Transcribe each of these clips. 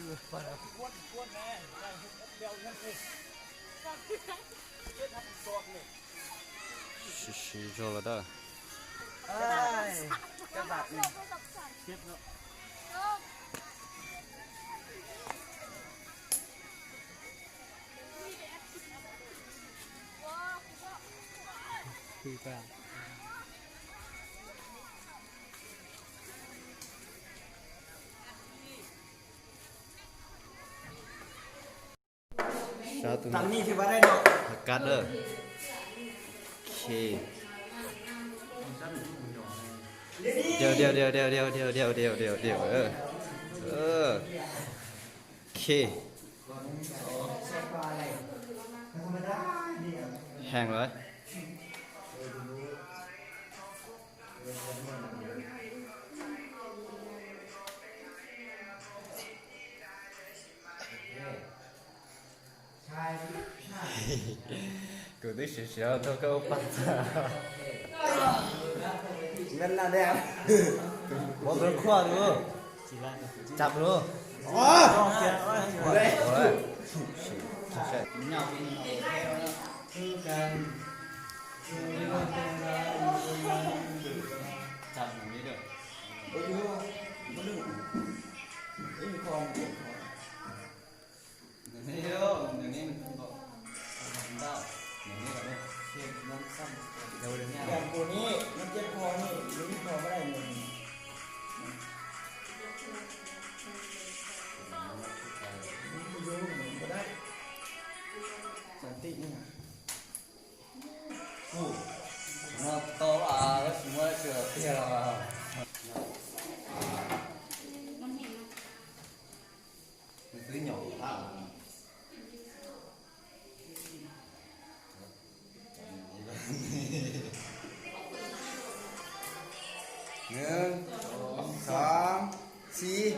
Siv, siv zog los da. Sab tus no. Kab dawb. Ok. Diav, diav, diav, diav, diav, diav, diav, diav, diav, diav. Ok. Heev lawm. Kuv twb siv siv tau koj ua paj txag. Muab koj qhuaj tus. Tsam tus. Tus no tau, tab sis muab tsis tiag los. Nws twb nyom qab. Nws, xov, xib.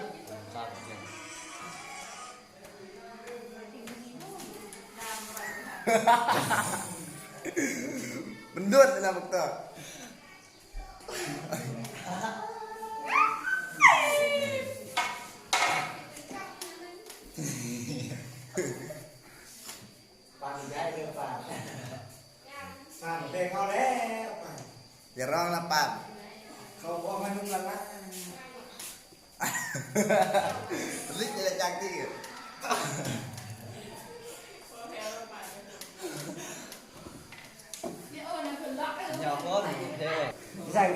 Ntuj na, Yog rau na pas. Lis la cas ti. Zaim, zaim.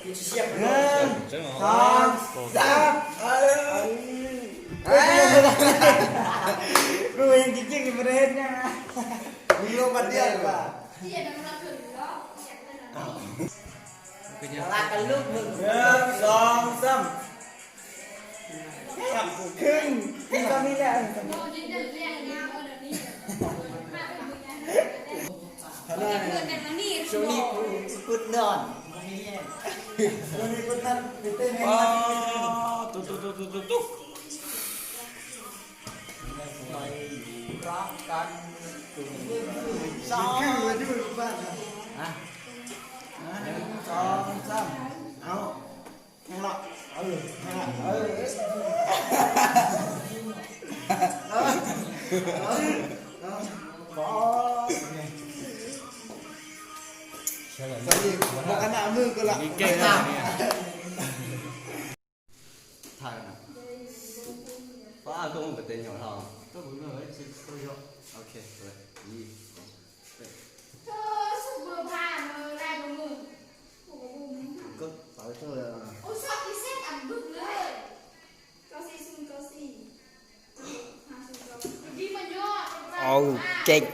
Ib, xov, xab. Kuv yeej tsis cwj nws mus rau hauv na. Kuv yuav pas tiaj. Ib, xov, xab. Xyoo no kuv pw no. Tus, tus, tus, tus, tus, tus. Thaj na. Pab koj muaj npe tes nyuam hlo. Ok, ib, koj tawv tsuj lawm. Ua kev.